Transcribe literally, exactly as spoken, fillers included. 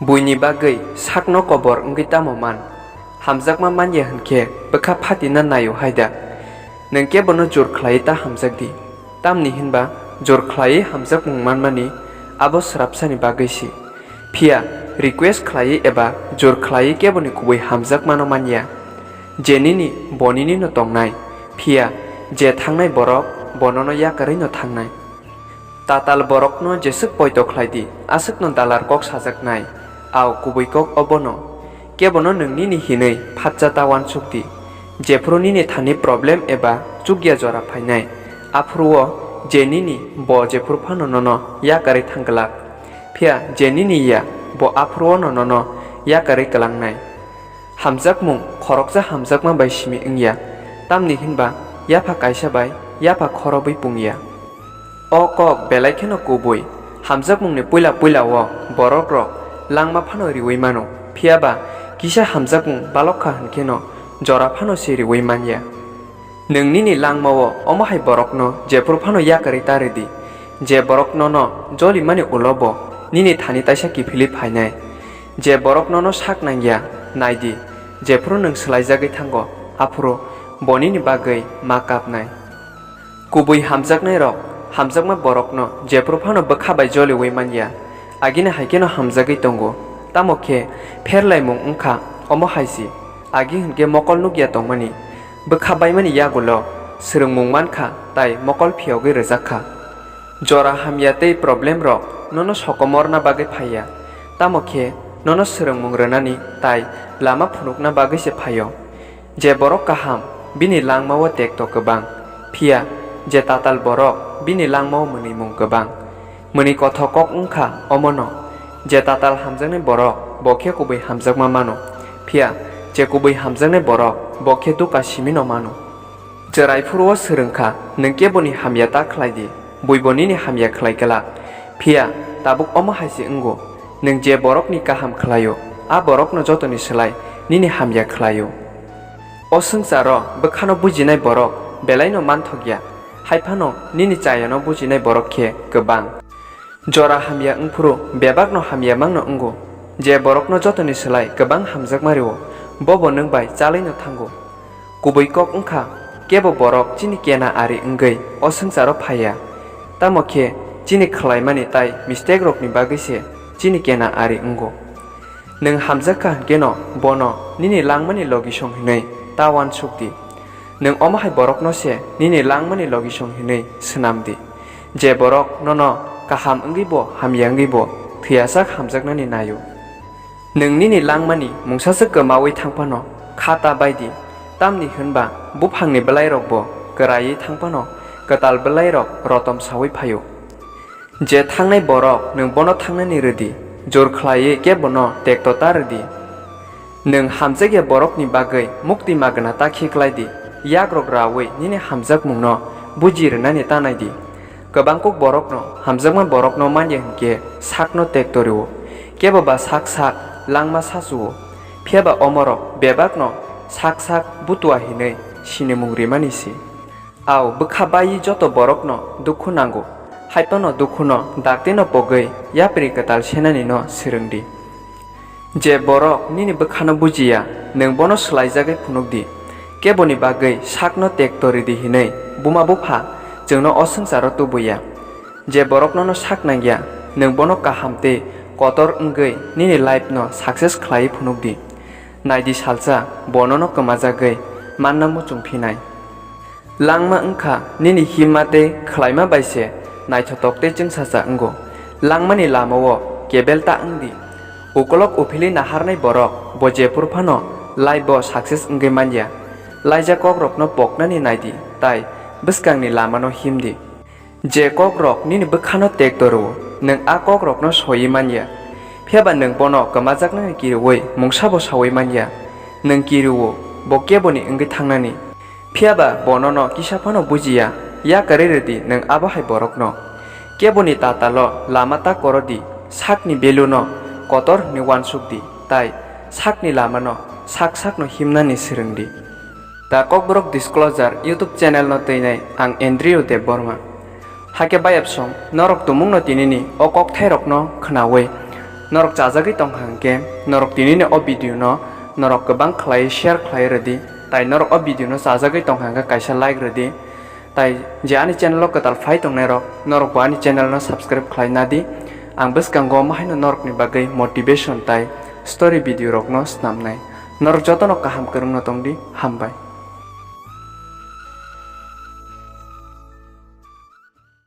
Buini bagwi sakno kobor wngwi tamo man? Hamjakma man ya hwn khe bwkha phatina nai-o hai da? Nwng kebono jor khlaiwi ta hamjak di, tamni hwn ba jor khlaiwi hamjakmung manmani abo swrapsani bagwi se. Phiya request khlaiwi eba jor khlaiwi keboni kubui hamjakmano man ya. Je nini, bo nini'-no tongnai, phiya je thangnai borok bo nono yakarwi'-no thangnai. Tatal borokno jeswk poito khlai di, aswkno dalar kok sajaknai. Ao kubui kok obono, kebono nwng nini hinwi phatsa ta uansuk di. Jephru nini thani problem eba chukya jora phainai, aphuru-o je nini, bo jephru phano nono yakarwi thang glak. Phiya je nini ya, bo aphuru-o'-no nono yakarwi kwlangnai. Hamjakmung khoroksa hamjakma bai simi wng ya, tamni hwn ba yapha kaisa bai yapha khorobwi pung ya. O kok belai kheno kubui. Hamjakmungni puila puila-o borokrok langma phano riui mano, phiya ba kisa hamjakmung balok kha hwn kheno jora phano se riui man ya. Nwng nini langma-o omo hai borokno jephru phano yakarwi ta rw di, je borok nono jolimani ulo bo nini thani taisa kiphilwi phainai. Je borok nono sak nang ya, nai di, jephru nwng swlaijagwi thango, aphuru bo nini bagwi ma kapnai. Kubui hamjaknairok hamjakma borokno jephru phano bwkha bai joliui man ya, agini hai kheno hamjagwi tongo. Tamo khe pherlaimung wng kha omo hai se, agi hwn khe mokol nuk ya tongmani, bwkha baimani yagulo swrwngmung man kha tai mokol phiyogwi rwjak kha. Jora hamya tei problem rok nono sokomorna bagwi phai ya, tamo khe nono swrwngmung rwnani tai lama phunukna bagwi se phai-o. Je borok kaham, bini langma-o tekto kwbang, phiya je tatal borok, bini langma-o mwnwimung kwbang. Mwnwi kothok kok wng kha omono, je tatal hamjaknai borok bo khe kubui hamjakma mano, phiya je kubui hamjaknai borok bo khe duka simi'-no mano. Chwrai phuru-o swrwng kha, nwng keboni hamya ta khlai di, buibo nini hamya khlai glak. Phiya tabuk omo hai se wngo, nwng je borokni kaham khlai-o, a borokno jotoni slai nini hamya khlai-o. O swngcharo bwkhano bujinai borok belaino manthok ya, hai phano nini chayano bujinai borok khe kwbang. Jora hamya wng phuru bebakno hamya mangno wngo. Je borokno jotoni slai kwbang hamjakma rw-o, bobo nwng bai chalwi'-no thango. Kubui kok wng kha, kebo borok chini kena ari wngwi o swngcharo phai ya. Tamo khe chini khlaimani tai mistake rokni bagwi se chini kena ari wngo. Nwng hamjak kha hwn kheno bono nini langmani logisong hwnwi ta uansuk di. Nwng omo hai borokno se nini langmani logisong hwnwi swnam di. Je borok nono kaham wngwi bo hamya wngwi bo thwiyasak hamjaknani nai-o. Nwng nini langmani mungsaswk kwmaui thang phano kha ta bai di, tamni hwn ba buphangni bwlairokbo kwraiwi thang phano kwtal bwlairok rotom saui phai-o. Je thangnai borok nwng bono thangnani rw di, jor khlaiwi khe bono tekto ta rw di. Nwng hamjakya borokni bagwi mukti magwna ta khiklai di, yakrok raui nini hamjakmungno buji rwnani ta nai di. Kwbang kuk borokno hamjakma borokno man ya hwn khe sakno tekto rw-o, kebo ba sak sak langma sachu-o, phiya ba omorok bebakno sak sak butua hinwi sinimung rimani se. Ao bwkha baiwi joto borokno dukhu nango, hai phano dukhuno dakti'-no pogwi yapri kwtal senani'-no swrwng di. Je borok nini bwkhano buji ya, nwng bono swlaijagwi phunuk di. Keboni bagwi sakno tekto rw di hinwi buma bupha chwngno o swngcharo tubu ya. Je borok nono sak nang ya, nwng bono kaham tei kotor wngwi nini life-no success khlaiwi phunuk di. Nai di salsa, bo nono kwmajagwi manna muchung phinai. Langma wng kha nini himma tei khlaima bai se naithotok tei chwngsacha wngo. Langmani lama-o kebel ta wng di. Ukolok uphilwi naharnai borok bo jephru phano life-o success wngwi man ya. Laijak kokrokno poknani nai di, tai bwskangni lamano him di. Je kokrok nini bwkhano tekto rw-o, nwng a kokrokno soiwi man ya. Phiya ba nwng bono kwmajaknani kiriui mungsabo saui man ya. Nwng kiriui bo keboni wngwi thangnani. Phiya ba bo nono kisa phano buji ya, yakarwi rw di nwng abo hai borokno. Keboni tatalo lama ta koro di, sakni value-no kotor hwnwi uansuk di, tai sakni lamano sak sakno himnani swrwng di. The Kokborok Disclosure YouTube channel-no twinai ang Andrew Debbarma. Hakhe bayapsong norok tumungno tinini o kokthairokno khnaui Norok chajagwi tongkha hwnkhe norok tinini o video no norok kwbang khlai share khlai rwdi, tai norok o video no chajagwi tongkha hwnkhe kaisa like rwdi, tai je ani channel o kwtal phai tongnai rok norok bo ani channel no subscribe khlai nadi. Ang bwskango mahaino norokni bagwi motivation tai story video rok no snamnai. Norok jotono kaham kwrwngno tongdi, hambai.